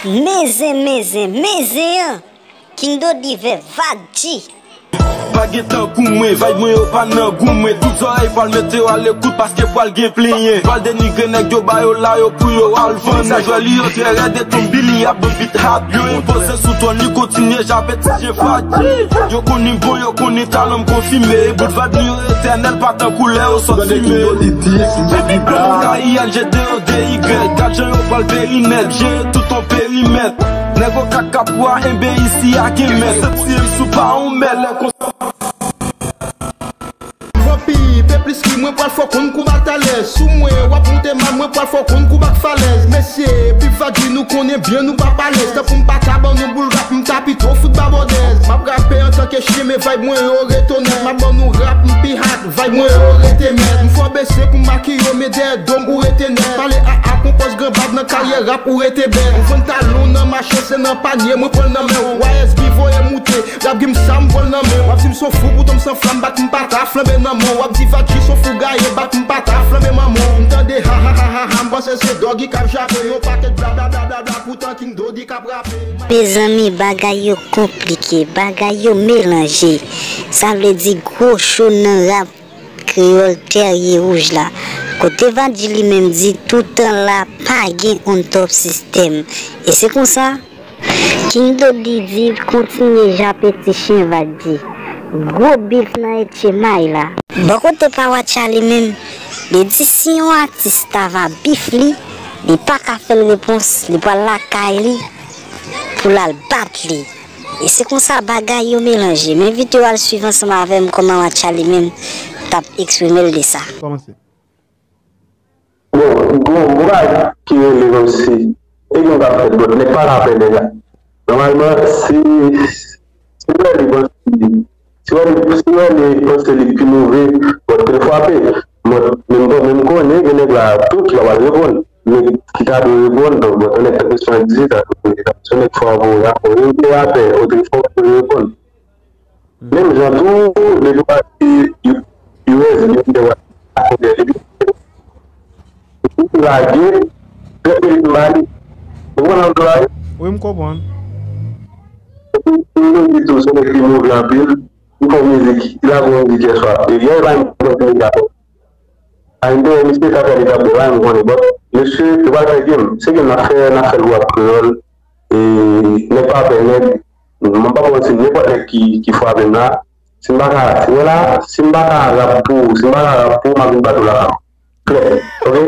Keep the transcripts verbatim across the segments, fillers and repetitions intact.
Men zen, men zen, men zen an! King Dodi vè Vadji. Pa gen tankou mwen, vibe mwen yo pa nan gou mwen. Tout zòrèy pral mete yo a lekout paske pral gen plenyen. Pral denigre nèg yo ba yo la yo pou yo al vann. Sa jwè li yo trè rèd e tonm Billy ap ban bit hot. Yo enpoze sou twòn li kontinye jape ti jen Vadji. Yo konnen bon, yo konnen talan m konfime. Bout vibe nou yo etènèl, pa tankou lè yo sot fimen. Depi blan ka I N G D E D Y, gad jan yo pral peri nèt, jere tout on perimèt. Nèg o kaka pou a enben isi a gen mèt. Santi m sou pa on mèt, lè konsa. Vanpi, pe plis ki mwen pral fò konn kou bak talèz. Sou mwen, w ap moute mal, mwen pral fò konn kou bak falèz. Mesye, Big Vadji, nou konnen byen nou pa alèz. Tanpri m pa ka ban nou boul rap, m ta pito fout babòdèz. M ap rape antanke chyen, men vibe mwen yo ret onèt. M ap ban nou rap, m pi hot, vibe mwen yo rete mèt. M fò bese pou makiye w, men dèyè do m ou rete nèt. Pale a a konpòz gran bab nan karyè rap ou rete bèt. Ou vann talon nan mache, se nan panye mwen pran l nan men w. Y S B voye moute, rap game sa m pran l nan men w. W ap di m son fou, poutan m san flanm, bak m pa ta flanbe nan men w. W ap di Vadji son fou gaye, bak m pa ta flanbe manman w. M tande ha ha ha ha ha, m panse se Doggy k ap jape yon pakèt bla bla bla bla bla, poutan King Dodi k ap rape. Mezanmi, bagay yo konplike, bagay yo melanje. Sa vle di gwo cho nan rap kreyòl Tèrye Wouj la. Kote Vadji li menm di toutan la pa gen on top sistèm. E se konsa. King Dodi di kontinye jape ti chen Vadji. Gwo bif nan etche may la. Bò kote pa Watcha li menm, li di si yon atis ta va bif li, li pa ka fè l repons, li pral lakay li pou l al bat li. E se konsa bagay yo melanje. M envite w al swiv ansanm avè m kòman Watcha li menm t ap eksprime l de sa. Kòmanse. Bon, gon, gon bagay ki rele kòmsi, e gen yon k ap fèt, but nèg pa ka pè nèg la. Nòmalman, si, si wè li panse, si wè li, si wè li panse li pi move, but ke l frape. But, men bon, men m konnen gen nèg la tou ki pa pral reponn. Men ki ta dwe reponn, donk, but yon nèg tankou Swan di, ta dwe reponn. Si yon nèg frape w, y ap reponn, rapè, otrefwa w te reponn. Menm jan tou, depi w pati U S, depi w te wè, depi w lage, trèt minit m ba li. Ou konprann sa m di w la wi? Wi, m konprann. Depi m di tou, se nèg ki move anpil, li fè mizik, li lage yon mizik yèswa. E yè, li pa menm konn mizik la. A enterè misye ka fè li t ap bò la, m konnen, but mesye, yo pral fè game. Se game n ap fè, n ap fè l rap kreyòl. E nèg pa pè nèg. M ap ba w manti, nenpòt nèg ki, ki frape m la, si m pa ka, si mwen la, si m pa ka rap pou ou, si m pa ka rap pou ou, m ap vin bat ou lakay ou. Klè, oke?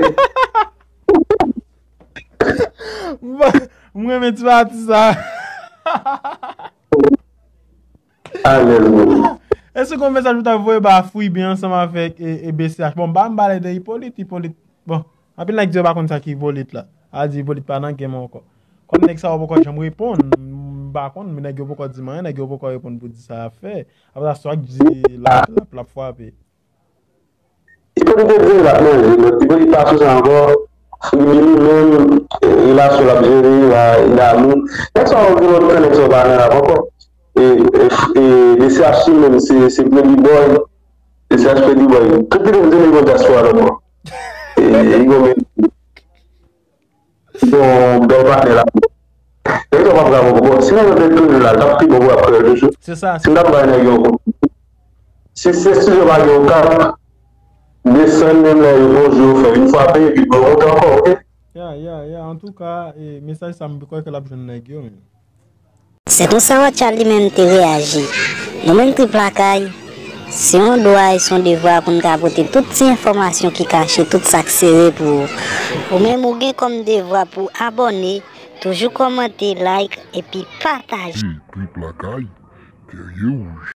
M renmen ti pati sa. Alèz, bro. Èske gon mesaj ou ta voye ba Freebie ansanm avèk, e, e, B C H? Bon, m pa, m pale de Hyppolite, Hyppolite. Bon, anpil nèg di yo pa konn sa ki Hyppolite la. A di Hyppolite pa nan game ankò. Kòm nèg sa yo poko janm reponn, m pa konn, men nèg yo poko di m anyen, nèg yo poko reponn pou di sa y ap fè. Apre sa, Swag di l ap, l ap, l ap frape. Hyppolite di l ap manje, but Hyppolite pa sou sa ankò. Freebie li menm, e, relasyon l ap jere la, damou. Nèg sa yo gen lontan nèg sa yo pa nan rap ankò. E, e, e, D C H li menm, se, se Pretty Boy. D C H Pretty Boy. Tout li menm se nèg nan dyaspora l ankò. E, e, li gon men. Bon, bèl patnè la. Nèg sa w ap bravo pou bon. Si nèg yo te tounen la, l t ap pi bon pou rap kreyòl toujou. Se sa, si m t ap bay nèg yo kou. Si se estidyo pa gen yon kap, desann menm lè yo bonjou yo fè. Vin frape epi pou yo monte ankò, oke? Ya, ya, ya. Antouka, e, mesaj sa m kwè ke l ap jwenn nèg yo, men. Se konsa Watcha li menm te reyaji. Nou menm Trip Lakay, se yon dwa e se yon devwa pou n ka pote tout ti enfòmasyon ki kache, tout sa k sere pou ou. Ou menm ou gen kòm devwa pou abòne, toujou kòmante, like, epi pataje. Trip Lakay, Tèrye Wouj.